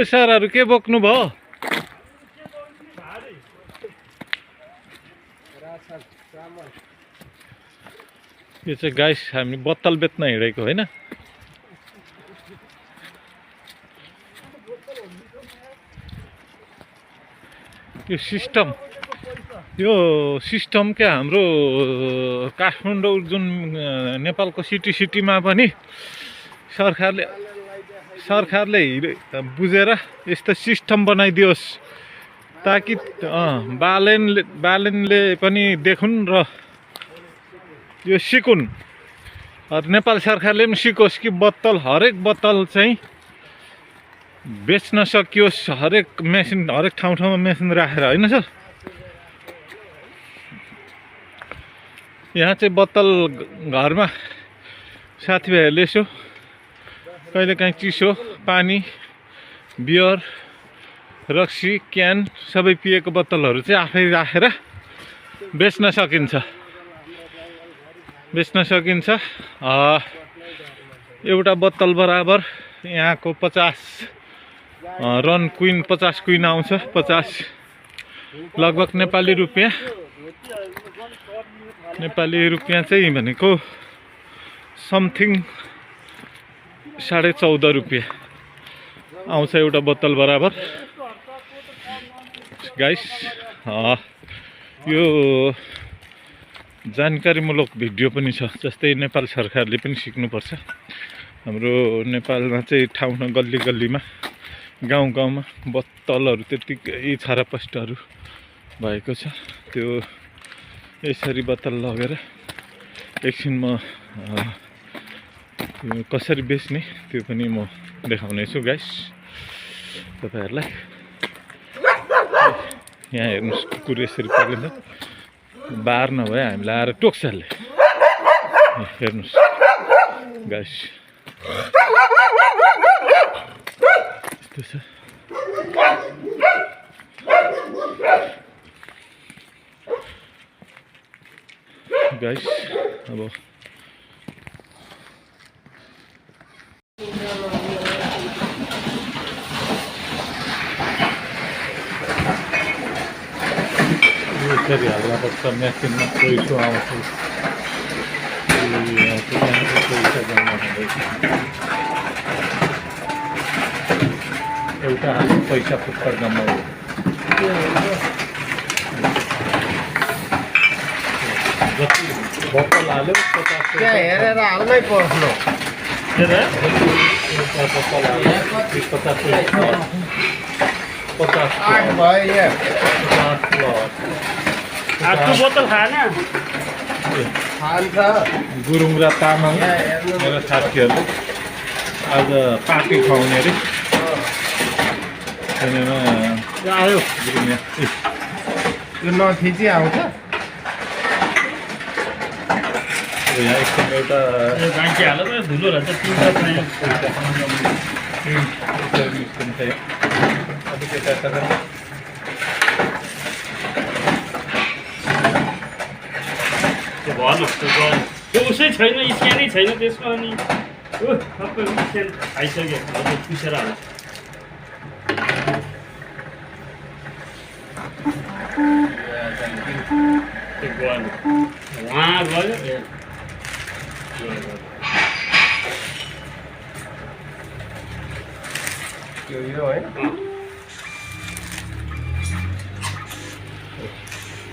सरहरू के बोक्नु भयो? यो चाहिँ गाइस हामी बोतल बेच्न हिँडेको होइन। यो सिस्टम क्या हाम्रो काठमाडौँ जुन नेपालको सिटीमा पनि सरकारले बुझेर यस्तो सिस्टम बनाइदियोस् ताकि बालेनले पनि देखुन् र यो सिकुन्। नेपाल सरकारले पनि सिकोस् कि हरेक बोतल चाहिँ बेच्न सकियोस्। हरेक ठाउँमा मेसिन राखेर होइन सर। यहाँ चाहिँ बोतल घरमा साथीभाइहरूले यसो कहिलेकाहीँ चिसो पानी, बियर, रक्सी, क्यान सबै पिएको बोतलहरू चाहिँ आफै राखेर बेच्न सकिन्छ। एउटा बोतल बराबर यहाँको 50 रन क्विन 50 क्विन आउँछ। 50 लगभग नेपाली रुपियाँ चाहिँ भनेको समथिङ 14.5 रुपियाँ आउँछ एउटा बोतल बराबर। गाइस यो जानकारीमूलक भिडियो पनि छ। जस्तै नेपाल सरकारले पनि सिक्नुपर्छ। हाम्रो नेपालमा चाहिँ ठाउँमा गल्लीमा गाउँमा बोतलहरू त्यतिकै छारापस्टहरू भएको छ। त्यो यसरी बोतल लगेर एकछिनमा कसरी बेच्ने त्यो पनि म देखाउने छु गाइस तपाईहरुलाई। यहाँ हेर्नुस् कुकुर यसरी पालिन्छ। बार नभए हामीलाई आएर टोक्छले। हेर्नुस् गाइस यस्तो छ गाइस। अब यसरी हाल्दा पर्छ मेसिनमा पैसो आउँछ। एउटा हाल्नु पैसा फुक्कर जम्मा हो। जति बोतल हाल्यो 50 हेरेर हाल्नै पर्छ। बोतल खान गुरुङ र तामाङ मेरो साथीहरूले आज पार्टी खुवाउने अरे आयो। यो नथिची आउँछ। यहाँ एकदम एउटा बाँकी हालेर धुलो रहेछ। त्यो उसै छैन, स्क्यानै छैन त्यसमा। अनि सबै स्क्यान आइसक्यो, पिसेर हाल्छ। उहाँ गयो यो है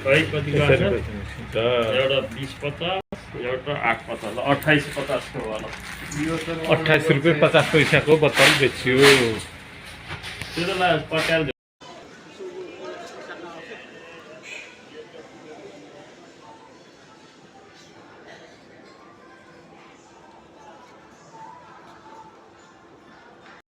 कति गर्छ? एउटा 20-50, एउटा 8-50, 28-50 को होला। 28 रुपियाँ 50 पैसाको बोतल बेच्यो। त्यो त पकाएर